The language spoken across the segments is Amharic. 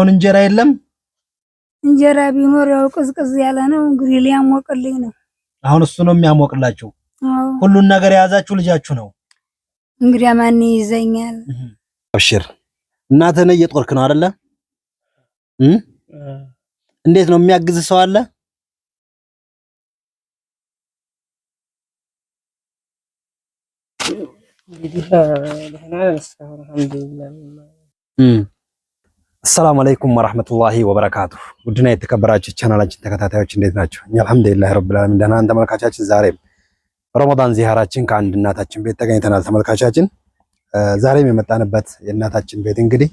አሁን እንጀራ የለም። እንጀራ ቢኖር ያው ቅዝቅዝ ያለ ነው እንግዲህ ሊያሞቅልኝ ነው። አሁን እሱ ነው የሚያሞቅላችሁ። ሁሉን ነገር የያዛችሁ ልጃችሁ ነው። እንግዲህ ማን ይይዘኛል? አብሽር። እናትህን እየጦርክ ነው አይደለ? እንዴት ነው የሚያግዝ ሰው አለ? አሰላሙ አለይኩም ወራህመቱላሂ ወበረካቱ። ውድና የተከበራችሁ ቻናላችን ተከታታዮች እንዴት ናቸው? እኛ አልሐምዱሊላህ ረብል ዓለሚን ደህና ነን። ተመልካቻችን ዛሬም ረመዳን ዚያራችን ከአንድ እናታችን ቤት ተገኝተናል። ተመልካቻችን ዛሬም የመጣንበት የእናታችን ቤት እንግዲህ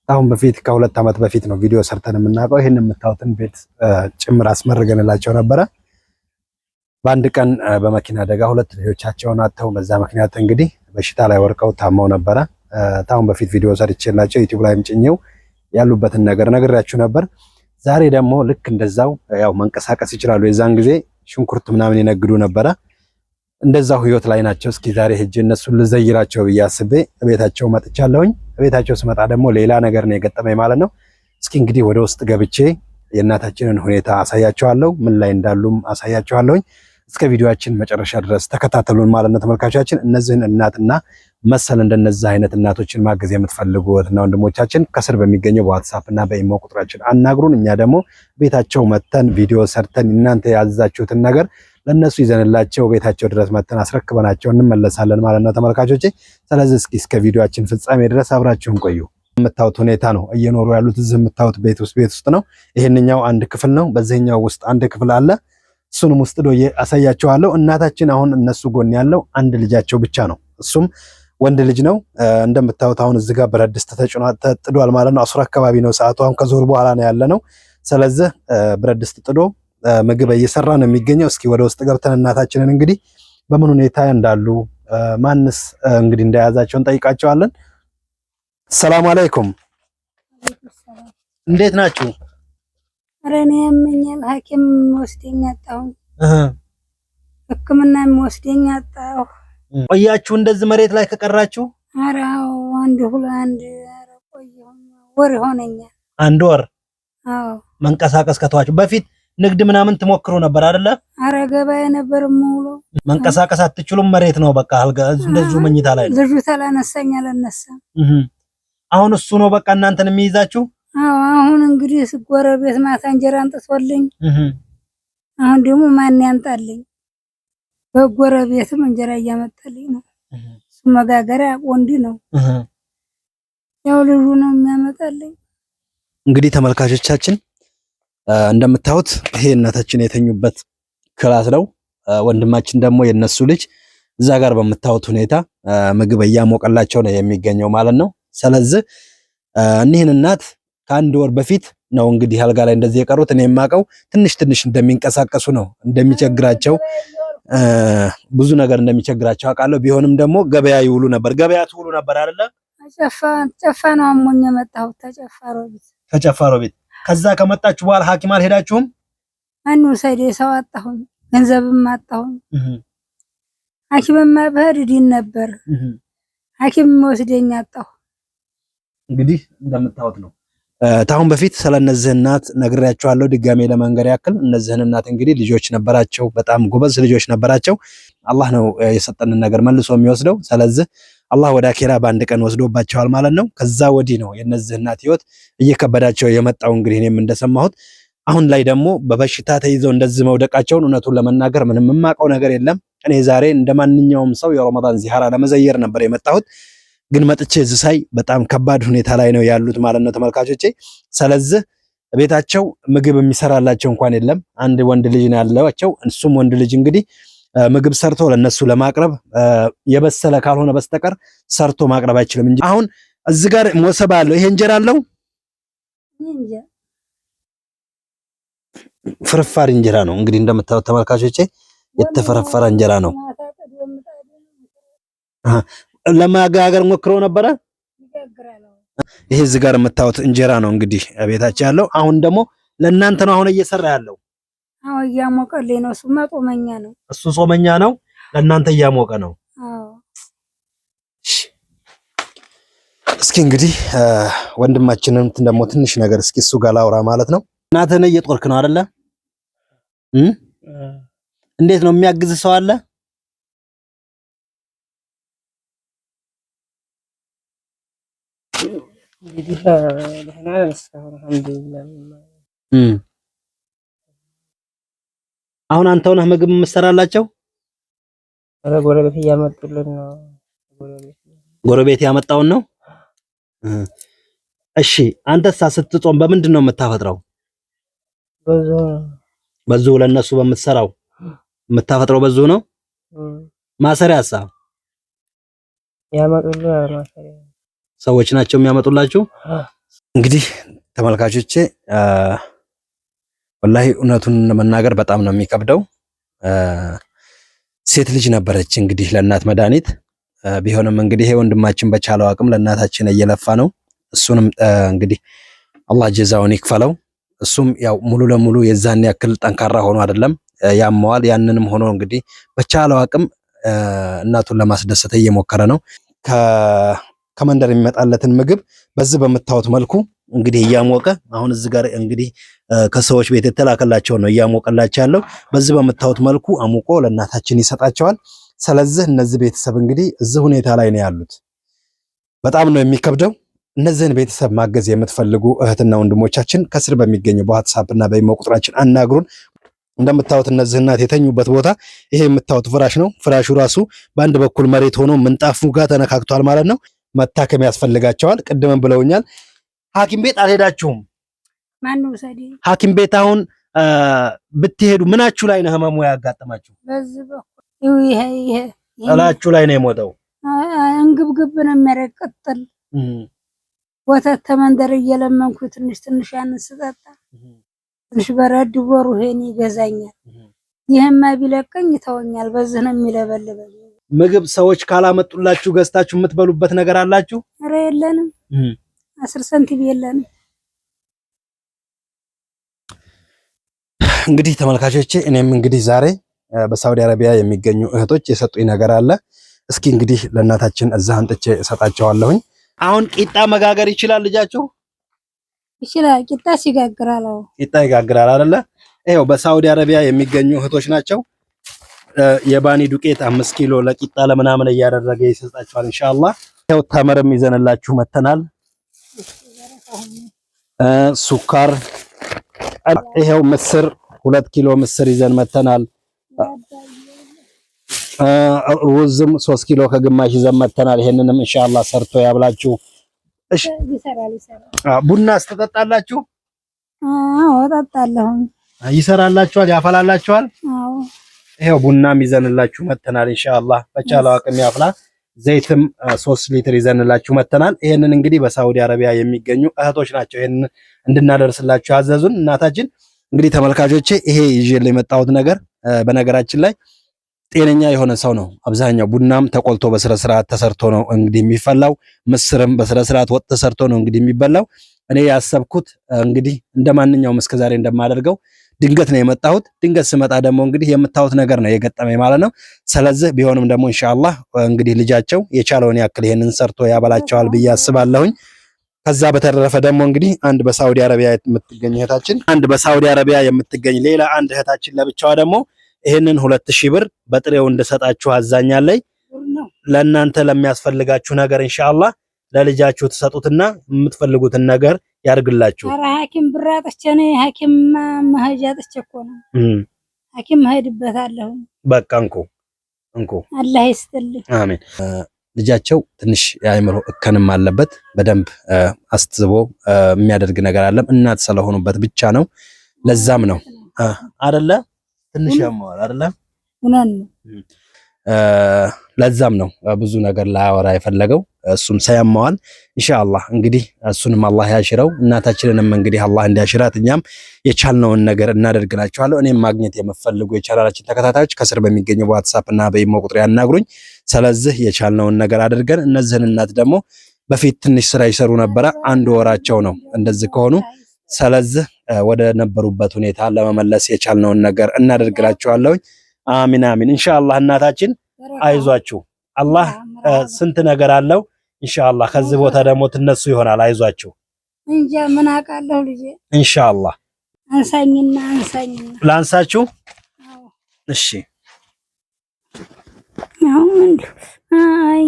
አሁን በፊት ከ2 ዓመት በፊት ነው ቪዲዮ ሰርተን የምናውቀው። ይህን የምታዩትን ቤት ጭምር አስመርገንላቸው ነበረ። በአንድ ቀን በመኪና አደጋ ሁለት ልጆቻቸውን አጥተው በዛ ምክንያት እንግዲህ በሽታ ላይ ወርቀው ታመው ነበረ። ታሁን በፊት ቪዲዮ ሰርቼላቸው ዩቲዩብ ላይም ጭኜው ያሉበትን ነገር ነግሬያችሁ ነበር። ዛሬ ደግሞ ልክ እንደዛው ያው መንቀሳቀስ ይችላሉ። የዛን ጊዜ ሽንኩርት ምናምን ይነግዱ ነበረ። እንደዛው ህይወት ላይ ናቸው። እስኪ ዛሬ ሄጄ እነሱን ልዘይራቸው ብዬ አስቤ ቤታቸው መጥቻለሁኝ። ቤታቸው ስመጣ ደግሞ ሌላ ነገር ነው የገጠመኝ ማለት ነው። እስኪ እንግዲህ ወደ ውስጥ ገብቼ የእናታችንን ሁኔታ አሳያቸዋለሁ። ምን ላይ እንዳሉም አሳያቸዋለሁኝ። እስከ ቪዲዮአችን መጨረሻ ድረስ ተከታተሉን ማለት ነው ተመልካቻችን። እነዚህን እናትና መሰል እንደነዚህ አይነት እናቶችን ማገዝ የምትፈልጉ እህትና ወንድሞቻችን ከስር በሚገኘው በዋትሳፕ እና በኢሞ ቁጥራችን አናግሩን። እኛ ደግሞ ቤታቸው መተን ቪዲዮ ሰርተን እናንተ ያዘዛችሁትን ነገር ለእነሱ ይዘንላቸው ቤታቸው ድረስ መተን አስረክበናቸው እንመለሳለን ማለት ነው ተመልካቾቼ። ስለዚህ እስኪ እስከ ቪዲዮአችን ፍጻሜ ድረስ አብራችሁን ቆዩ። የምታዩት ሁኔታ ነው እየኖሩ ያሉት። እዚህ የምታዩት ቤት ውስጥ ነው። ይሄንኛው አንድ ክፍል ነው። በዚህኛው ውስጥ አንድ ክፍል አለ። እሱንም ውስጥ ዶ አሳያቸዋለሁ። እናታችን አሁን እነሱ ጎን ያለው አንድ ልጃቸው ብቻ ነው። እሱም ወንድ ልጅ ነው። እንደምታዩት አሁን እዚህ ጋር ብረት ድስት ተጥዷል ማለት ነው። 10 አካባቢ ነው ሰዓቱ። አሁን ከዞር በኋላ ነው ያለ ነው። ስለዚህ ብረት ድስት ጥዶ ምግብ እየሰራ ነው የሚገኘው። እስኪ ወደ ውስጥ ገብተን እናታችንን እንግዲህ በምን ሁኔታ እንዳሉ ማንስ እንግዲህ እንደያዛቸው እንጠይቃቸዋለን። ሰላም አለይኩም፣ እንዴት ናችሁ? ኧረ እኔ ያመኛል፣ ሐኪም ወስደኝ አጣሁ። ሕክምና የሚወስደኝ አጣሁ። ቆያችሁ እንደዚህ መሬት ላይ ከቀራችሁ? ኧረ አዎ፣ አንድ ሁለት አንድ ኧረ ቆየሁ፣ ወር ይሆነኛል። አንድ ወር? አዎ። መንቀሳቀስ ከተዋችሁ። በፊት ንግድ ምናምን ትሞክሩ ነበር አይደለ? ኧረ ገበያ ነበር የምውለው። መንቀሳቀስ አትችሉም፣ መሬት ነው በቃ አልጋ፣ እንደዚሁ መኝታ ላይ ነው። ልጁ ተላነሳኝ አላነሳም። አሁን እሱ ነው በቃ እናንተን የሚይዛችሁ? አዎ። አሁን እንግዲህ ጎረቤት ማታ እንጀራ አንጥቶልኝ፣ አሁን ደግሞ ማን ያምጣልኝ? በጎረቤትም እንጀራ እያመጣልኝ ነው። እሱ መጋገሪያ ወንድ ነው፣ ያው ልጁ ነው የሚያመጣልኝ። እንግዲህ ተመልካቾቻችን እንደምታዩት ይሄ እናታችን የተኙበት class ነው። ወንድማችን ደግሞ የነሱ ልጅ እዛ ጋር በምታዩት ሁኔታ ምግብ እያሞቀላቸው ነው የሚገኘው ማለት ነው። ስለዚህ እኒህን እናት ከአንድ ወር በፊት ነው እንግዲህ አልጋ ላይ እንደዚህ የቀሩት። እኔ የማውቀው ትንሽ ትንሽ እንደሚንቀሳቀሱ ነው፣ እንደሚቸግራቸው ብዙ ነገር እንደሚቸግራቸው አውቃለሁ። ቢሆንም ደግሞ ገበያ ይውሉ ነበር። ገበያ ትውሉ ነበር አይደለ? ጨፋ ነው አሞኝ የመጣሁት ተጨፋ ሮቢት። ተጨፋ ሮቢት። ከዛ ከመጣችሁ በኋላ ሐኪም አልሄዳችሁም? ማን ወሰደ? ሰው አጣሁኝ፣ ገንዘብም አጣሁኝ። ሐኪምማ ብሄድ እድን ነበር። ሐኪም ወስደኝ አጣሁ። እንግዲህ እንደምታዩት ነው። ታሁን በፊት ስለነዚህ እናት ነግሬያቸዋለሁ። ድጋሜ ለመንገር ያክል እነዚህን እናት እንግዲህ ልጆች ነበራቸው፣ በጣም ጎበዝ ልጆች ነበራቸው። አላህ ነው የሰጠንን ነገር መልሶ የሚወስደው። ስለዚህ አላህ ወደ አኬራ በአንድ ቀን ወስዶባቸዋል ማለት ነው። ከዛ ወዲህ ነው የነዚህ እናት ህይወት እየከበዳቸው የመጣው። እንግዲህ እኔም እንደሰማሁት አሁን ላይ ደግሞ በበሽታ ተይዘው እንደዚህ መውደቃቸውን እውነቱን ለመናገር ምንም የማውቀው ነገር የለም። እኔ ዛሬ እንደ ማንኛውም ሰው የረመዳን ዚያራ ለመዘየር ነበር የመጣሁት። ግን መጥቼ እዚህ ሳይ በጣም ከባድ ሁኔታ ላይ ነው ያሉት ማለት ነው ተመልካቾቼ። ስለዚህ ቤታቸው ምግብ የሚሰራላቸው እንኳን የለም። አንድ ወንድ ልጅ ነው ያላቸው። እሱም ወንድ ልጅ እንግዲህ ምግብ ሰርቶ ለነሱ ለማቅረብ የበሰለ ካልሆነ በስተቀር ሰርቶ ማቅረብ አይችልም እንጂ አሁን እዚህ ጋር ሞሰብ አለው። ይሄ እንጀራ አለው፣ ፍርፋሪ እንጀራ ነው እንግዲህ እንደምታዩት ተመልካቾቼ፣ የተፈረፈረ እንጀራ ነው። ለማጋገር ሞክረው ነበረ። ይሄ እዚህ ጋር የምታዩት እንጀራ ነው እንግዲህ ቤታችን ያለው። አሁን ደግሞ ለእናንተ ነው አሁን እየሰራ ያለው። አዎ እያሞቀልኝ ነው። እሱማ ጾመኛ ነው። እሱ ጾመኛ ነው፣ ለእናንተ እያሞቀ ነው። አዎ እስኪ እስኪ እንግዲህ ወንድማችንን ደግሞ ትንሽ ነገር እስኪ እሱ ጋር ላውራ ማለት ነው። እናትህን እየጦርክ ነው አይደለ? እንዴት ነው የሚያግዝ ሰው አለ? እንግዲህ ደህና ነን እስካሁን አልሐምዱሊላህ። አሁን አንተው ነህ ምግብ የምትሰራላቸው? ኧረ ጎረቤት እያመጡልን ነው። ጎረቤት ያመጣውን ነው። እሺ አንተሳ ስትጾም በምንድን ነው የምታፈጥረው? በዚሁ ለነሱ በምትሰራው የምታፈጥረው በዚሁ ነው። ማሰሪያሳ ያመጡልን ማሰሪያ ሰዎች ናቸው የሚያመጡላችሁ። እንግዲህ ተመልካቾቼ ወላሂ እውነቱን መናገር በጣም ነው የሚከብደው። ሴት ልጅ ነበረች እንግዲህ ለእናት መድኃኒት ቢሆንም እንግዲህ ይሄ ወንድማችን በቻለው አቅም ለእናታችን እየለፋ ነው። እሱንም እንግዲህ አላህ ጀዛውን ይክፈለው። እሱም ያው ሙሉ ለሙሉ የዛን ያክል ጠንካራ ሆኖ አይደለም ያመዋል። ያንንም ሆኖ እንግዲህ በቻለው አቅም እናቱን ለማስደሰት እየሞከረ ነው። ከመንደር የሚመጣለትን ምግብ በዚህ በምታዩት መልኩ እንግዲህ እያሞቀ አሁን እዚህ ጋር እንግዲህ ከሰዎች ቤት የተላከላቸው ነው እያሞቀላቸው ያለው። በዚህ በምታዩት መልኩ አሙቆ ለእናታችን ይሰጣቸዋል። ስለዚህ እነዚህ ቤተሰብ እንግዲህ እዚህ ሁኔታ ላይ ነው ያሉት። በጣም ነው የሚከብደው። እነዚህን ቤተሰብ ማገዝ የምትፈልጉ እህትና ወንድሞቻችን ከስር በሚገኘው በዋትሳፕ እና በኢሞ ቁጥራችን አናግሩን። እንደምታዩት እነዚህ እናት የተኙበት ቦታ ይሄ የምታዩት ፍራሽ ነው። ፍራሹ ራሱ በአንድ በኩል መሬት ሆኖ ምንጣፉ ጋር ተነካክቷል ማለት ነው። መታከም ያስፈልጋቸዋል። ቅድምም ብለውኛል። ሐኪም ቤት አልሄዳችሁም? ማነው ሰዲ ሐኪም ቤት አሁን ብትሄዱ ምናችሁ ላይ ነው ህመሙ ያጋጠማችሁ? በዚህ በኩል ይሄ ይሄ እላችሁ ላይ ነው የሞተው። እንግብግብ ነው የሚያደርግ ቅጥል ወተት ተመንደር እየለመንኩ ትንሽ ትንሽ ያንን ስጠጣ ትንሽ በረድ ወሩሄን ይገዛኛል። ይህማ ቢለቀኝ ይተወኛል። በዚህ ነው የሚለበልበኝ። ምግብ ሰዎች ካላመጡላችሁ ገዝታችሁ የምትበሉበት ነገር አላችሁ? ኧረ የለንም፣ 10 ሳንቲም የለንም። እንግዲህ ተመልካቾቼ እኔም እንግዲህ ዛሬ በሳውዲ አረቢያ የሚገኙ እህቶች የሰጡኝ ነገር አለ። እስኪ እንግዲህ ለእናታችን እዛ አንጥቼ እሰጣቸዋለሁኝ። አሁን ቂጣ መጋገር ይችላል ልጃችሁ? ይችላል። ቂጣ ይጋግራል። ቂጣ ይጋግራል አይደለ? ይኸው በሳውዲ አረቢያ የሚገኙ እህቶች ናቸው። የባኒ ዱቄት 5 ኪሎ ለቂጣ ለምናምን እያደረገ ይሰጣቸዋል። ኢንሻአላህ ይኸው ተምርም ይዘንላችሁ መተናል። ሱካር፣ ይኸው ምስር 2 ኪሎ ምስር ይዘን መተናል። ሩዝም 3 ኪሎ ከግማሽ ይዘን መተናል። ይሄንንም ኢንሻአላህ ሰርቶ ያብላችሁ። እሺ፣ ቡና ስትጠጣላችሁ? አዎ እጠጣለሁ። ይሰራላችኋል? ያፈላላችኋል? አዎ። ይሄው ቡናም ይዘንላችሁ መተናል። ኢንሻአላህ በቻለው አቅም ያፍላ። ዘይትም 3 ሊትር ይዘንላችሁ መተናል። ይሄንን እንግዲህ በሳውዲ አረቢያ የሚገኙ እህቶች ናቸው ይሄንን እንድናደርስላችሁ ያዘዙን እናታችን። እንግዲህ ተመልካቾቼ ይሄ ይዤ የመጣሁት ነገር በነገራችን ላይ ጤነኛ የሆነ ሰው ነው አብዛኛው። ቡናም ተቆልቶ በስነ ስርዓት ተሰርቶ ነው እንግዲህ የሚፈላው። ምስርም በስነ ስርዓት ወጥ ተሰርቶ ነው እንግዲህ የሚበላው። እኔ ያሰብኩት እንግዲህ እንደማንኛውም እስከዛሬ እንደማደርገው ድንገት ነው የመጣሁት። ድንገት ስመጣ ደግሞ እንግዲህ የምታዩት ነገር ነው የገጠመኝ ማለት ነው። ስለዚህ ቢሆንም ደግሞ ኢንሻአላህ እንግዲህ ልጃቸው የቻለውን ያክል ይሄንን ሰርቶ ያበላቸዋል ብዬ አስባለሁኝ። ከዛ በተረፈ ደግሞ እንግዲህ አንድ በሳውዲ አረቢያ የምትገኝ እህታችን አንድ በሳውዲ አረቢያ የምትገኝ ሌላ አንድ እህታችን ለብቻዋ ደግሞ ይሄንን 2000 ብር በጥሬው እንድሰጣችሁ አዛኛለች። ለእናንተ ለሚያስፈልጋችሁ ነገር ኢንሻአላህ ለልጃችሁ ትሰጡትና የምትፈልጉትን ነገር ያርግላችሁ። ኧረ ሐኪም ብር አጥቼ ነው ሐኪም መሄጃ አጥቼ እኮ ነው። ሐኪም እሄድበታለሁ። በቃ እንኩ እንኩ፣ አላህ ይስጥልኝ። አሜን። ልጃቸው ትንሽ የአእምሮ እከንም አለበት። በደንብ አስትቦ የሚያደርግ ነገር አለም እናት ስለሆኑበት ብቻ ነው። ለዛም ነው አይደለ ትንሽ ያመዋል አይደለ? እውነት ነው። ለዛም ነው ብዙ ነገር ላያወራ የፈለገው እሱም ሳያማዋል። ኢንሻአላህ እንግዲህ እሱንም አላህ ያሽረው፣ እናታችንንም እንግዲህ አላህ እንዲያሽራት እኛም የቻልነውን ነገር እናደርግላችኋለሁ። እኔም ማግኘት የምፈልጉ የቻናላችን ተከታታዮች ከስር በሚገኘው በዋትሳፕ እና በኢሞ ቁጥር ያናግሩኝ። ስለዚህ የቻልነውን ነገር አድርገን እነዚህን እናት ደግሞ በፊት ትንሽ ስራ ይሰሩ ነበረ። አንድ ወራቸው ነው እንደዚህ ከሆኑ። ስለዚህ ወደ ነበሩበት ሁኔታ ለመመለስ የቻልነውን ነገር እናደርግላችኋለሁ። አሚን አሚን። ኢንሻአላህ እናታችን አይዟችሁ፣ አላህ ስንት ነገር አለው። ኢንሻአላህ ከዚህ ቦታ ደግሞ ትነሱ ይሆናል። አይዟችሁ። እንጃ ምን አውቃለሁ ልጄ። ኢንሻአላህ አንሳኝና አንሳኝና ላንሳችሁ። እሺ አሁን አይ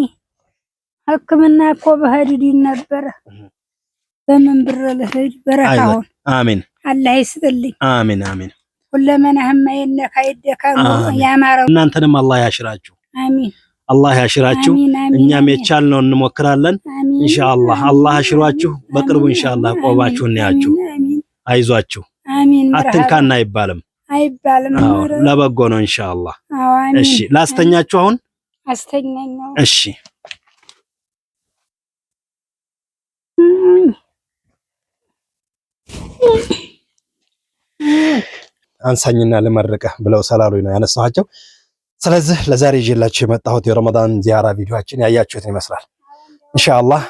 ሕክምና እኮ በህድድ ነበረ። በምን ብር ልሂድ? በረካ ሁን። አሚን። አላህ ይስጥልኝ። አሚን አሚን። ሁለመናህማ የነካ ይደካም ያማረው። እናንተንም አላህ ያሽራችሁ። አሚን። አላህ ያሽራችሁ። እኛም የቻልነው እንሞክራለን። ኢንሻአላህ አላህ አሽሯችሁ በቅርቡ ኢንሻአላህ ቆባችሁ እንያችሁ። አይዟችሁ። አትንካና አይባልም አይባልም። ለበጎ ነው ኢንሻአላህ። እሺ ላስተኛችሁ አሁን አስተኛኛው። እሺ አንሳኝና ልመርቅህ ብለው ሰላሉኝ ነው ያነሳኋቸው። ስለዚህ ለዛሬ ይዤላችሁ የመጣሁት የረመዳን ዚያራ ቪዲዮአችን ያያችሁትን ይመስላል። ኢንሻአላህ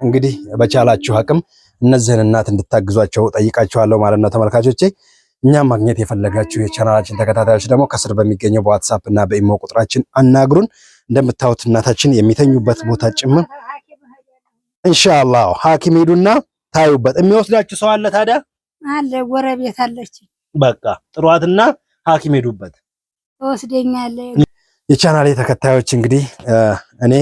እንግዲህ በቻላችሁ አቅም እነዚህን እናት እንድታግዟቸው ጠይቃችኋለሁ ማለት ነው ተመልካቾቼ። እኛም ማግኘት የፈለጋችሁ የቻናላችን ተከታታዮች ደግሞ ከስር በሚገኘው በዋትሳፕ እና በኢሞ ቁጥራችን አናግሩን። እንደምታዩት እናታችን የሚተኙበት ቦታ ጭምር ኢንሻአላህ ሐኪም ሂዱና ታዩበት። የሚወስዳችሁ ሰው አለ ታዲያ? አለ፣ ጎረቤት አለች። በቃ ጥሯትና ሐኪም ሄዱበት ወስደኛለች። የቻናሌ ተከታዮች እንግዲህ እኔ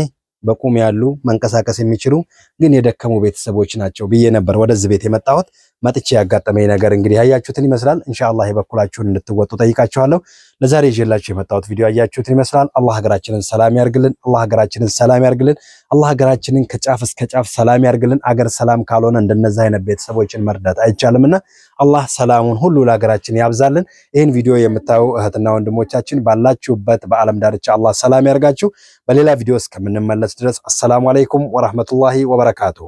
በቁም ያሉ መንቀሳቀስ የሚችሉ ግን የደከሙ ቤተሰቦች ናቸው ብዬ ነበር ወደዚህ ቤት የመጣሁት። መጥቼ ያጋጠመኝ ነገር እንግዲህ ያያችሁትን ይመስላል። ኢንሻአላህ የበኩላችሁን እንድትወጡ ጠይቃችኋለሁ። ለዛሬ ይዤላችሁ የመጣሁት ቪዲዮ ያያችሁትን ይመስላል። አላህ ሀገራችንን ሰላም ያርግልን። አላህ ሀገራችንን ሰላም ያርግልን። አላህ ሀገራችንን ከጫፍ እስከ ጫፍ ሰላም ያርግልን። አገር ሰላም ካልሆነ እንደነዚህ አይነት ቤተሰቦችን መርዳት አይቻልምና አላህ ሰላሙን ሁሉ ለሀገራችን ያብዛልን። ይህን ቪዲዮ የምታዩ እህትና ወንድሞቻችን ባላችሁበት በዓለም ዳርቻ አላህ ሰላም ያርጋችሁ። በሌላ ቪዲዮ እስከምንመለስ ድረስ አሰላሙ አለይኩም ወራህመቱላሂ ወበረካቱ።